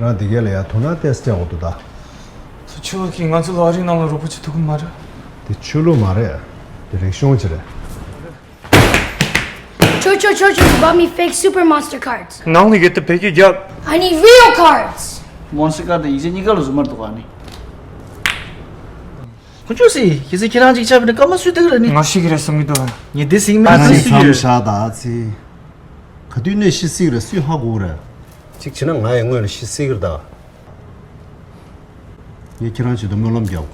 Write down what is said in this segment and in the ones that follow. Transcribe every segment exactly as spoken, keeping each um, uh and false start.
ང་འདི་ག་ལ་ཡ་དོ་སྣང་ཏོག་ཙམ་སྤྲད་དགོས་འདུག་ད། ཚོ་ཆོས་ལུགས་ཀྱིས་ང་ཚོ་ལ་རིགས་རྣམས་ལ་རོགས་པ་བྱེད་ཐུབ་ཀྱི་མ་རེད། འདི་ཆོས་ལུགས་མ་རེད། འདི་རིག་གཞུང་ཅིག་རེད། Cho, cho, cho, cho, you bought me fake Super Monster cards. ནང་ལ་ཡོད་དེ་བོད་སྐད་རྒྱབ། I need real cards. Monster card དང་ཡིག་ཆ་གཉིས་ཀ་ལ་རྫུན་མ་འདུག་ག་ནི། ཁོ་ཚོས་ཟེར། ཁྱེད་ཚོས་ཁྱེད་རང་ཅིག་ཆགས་པ་ནི་སྐར་མ་སུས་ལྟ་གི་རེད་ནི། ང་ཤི་གི་རེད་བསམ་གྱི་འདུག་ངས་འདི་ཟིག་མེད་ཨ་ན་ཚེ་ཤི་མཚམས་གི་བཞག་ད་ཚེ། ག་དུས་ནས་ཤི་སྲིད་གི་རེད། སུས་ཧ་གོ་གི་རེད། གཅིག་བྱས་ན་ང་ཡང་སྔོན་ལ་ཤི་སྲིད་གི་རེད་ད། ངས་ཁྱེད་རང་ཆེད་དུ་སྨོན་ལམ་རྒྱག་གོ།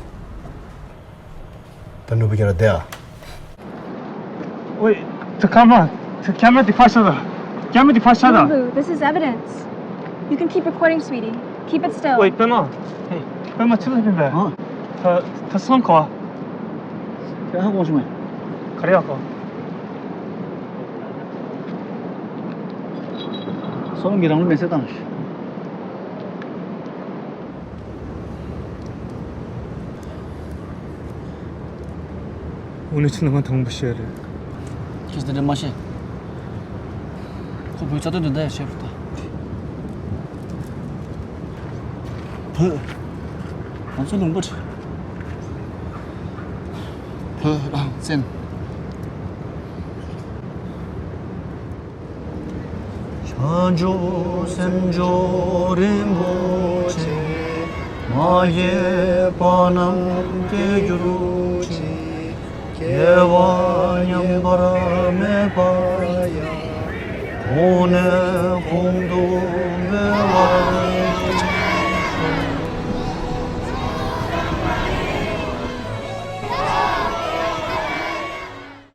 ད་ནུ་བོ་ཁྱེད་རང་བསྡད་ཨ། Wait, the camera, the camera, the pasha, camera, the pasha. Boo, this is evidence. You can keep recording, sweetie. Keep it still. Wait, Pema. Hey, Pema, two seconds there. ད་ད་སོང་ཁོ། ཁྱེད་ཧ་གོ་བྱུང་ངས། ག་རེ་ཡག་གོ། སོང་གི་རང་ལ་མེ་སེ་བཏང་ཞིག་འུ་ནི་ཆི་ནི་ང་དང་པོ་བཤད་རེད། ཁྱེད་ཚོ་དེ་འདྲ་མ་བཤད། ཁོ་བོད་རྩ་དོན་དོན་དག་ཡང་བཤད་རུ་ད། བོད། ང་ཚོ་ལུང་པ་རེད། བོད་རང་བཙན། བྱང་ཆུབ་སེམས་མཆོག་རིན་པོ་ཆེ། མ་སྐྱེས་པ་རྣམས་སྐྱེ་གྱུར་ཅིག་སྐྱེས་པ་ཉམས་པར་མེད་པ་ཡང་། གོང་ནས་གོང་དུ་འཕེལ་བར།